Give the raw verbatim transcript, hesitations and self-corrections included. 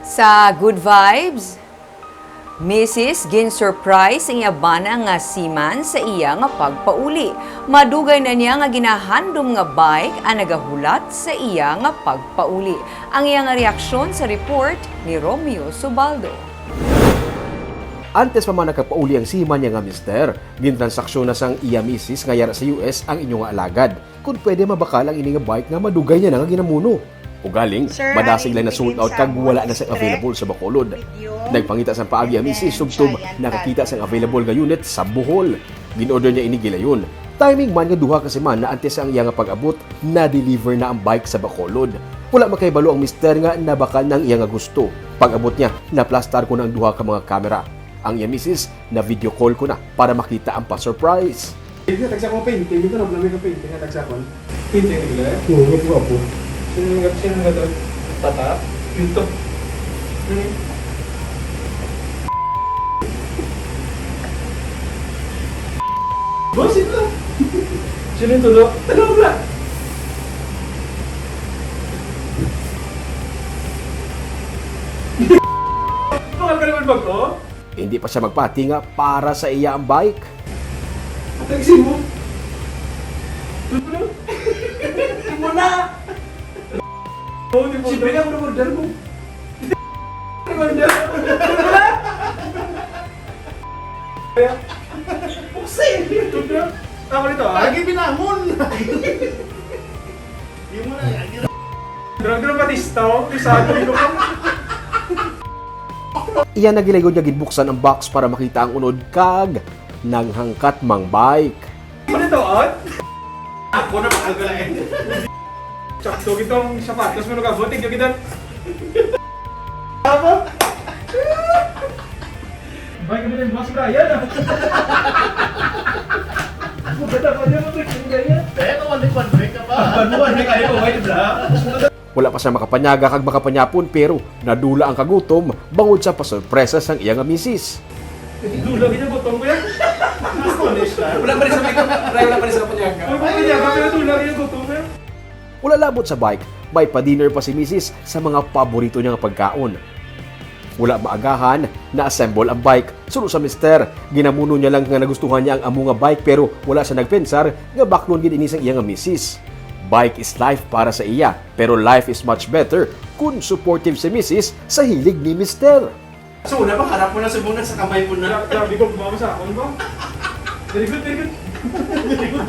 Sa Good Vibes, Misis, gin-surprise ang iya bana nga seaman sa iya nga pagpauli. Madugay na niya nga ginahandom nga bike ang nagahulat sa iya nga pagpauli. Ang iya nga reaksyon sa report ni Romeo Subaldo. Antes pa man nakapauli ang seaman niya nga mister, gintransaksyon na sang iya misis nga yara sa U S ang inyo nga alagad. Kung pwede, mabakal ang ini nga bike nga madugay niya na nga ginamuno. Ugaling, madasig lang na sold out kag wala na sing available sa Bacolod. Nagpangita sang paagi ang misis tubtob nakakita sang available nga unit sa Bohol. Gin-order niya ini gilayon. Timing man nga duha ka semana antes ang iya nga pag-abot, na-deliver na ang bike sa Bacolod. Wala makahibalo ang mister nga nabakal na ang iya nga gusto. Pag-abot niya, naplastar ko na ang duha ka mga kamera. Ang iya misis, na-video call ko na para makita ang pa-surprise. Hindi, tagsa ko painting. Ito na, may ka-painting. Tagsa ko. Painting, di ba? Oo, may po po. Sino nga, sino nga to? Tata? Ito. Hmm. Boss, ito. Sino ito, no? Tanong na. Bakal ka naman ba ko? Hindi pa siya magpati nga para sa iya ang bike. Atag si mo. Imo na. Oh, di mo. Siyempre na mo order mo. Order. Pusi. Ako nito, ah. Lagi binangon. Di mo na, lagi. Drag na patista, oh. Isado ko. Iya na gilayon nga ginbuksan ang box para makita ang unod kag nanghangkat mang bike. Ano to, on? Ako na, mahal ko lang eh. Sakto gitong sapatos mo, nakabuti ka kita. Tama? Bike kami ng Boss Brian, ah. Ang ganda pa niya, mag-break yung ganyan. Pero one week, one week ka pa. One week, one week, ayaw, why, bra? Wala pa siya makapanyaga kag makapanyapon, pero nadula ang kagutom bangod sa pasurpresa sang iya nga misis. Dula, ganyan, butong ko yan. Astonished na. Wala pa rin sa makeup, wala pa rin sa panyaga. Wala pa rin sa panyaga, pero dula, ganyan, butong ko yan. Wala labot sa bike, may pa-dinner pa si misis sa mga paborito niya nga pagkaon. Wala maagahan, na-assemble ang bike. Suno sa mister, ginamuno niya lang nga nagustuhan niya ang amo nga bike, pero wala siya nagpensar nga baklon gid ini sang iya nga misis. Bike is life para sa iya, pero life is much better kung supportive si misis sa hilig ni mister. So, una ba, harap mo na sa muna sa kamay mo na. Grabe ko, mama sa akon ba? Very good, very good. Very good.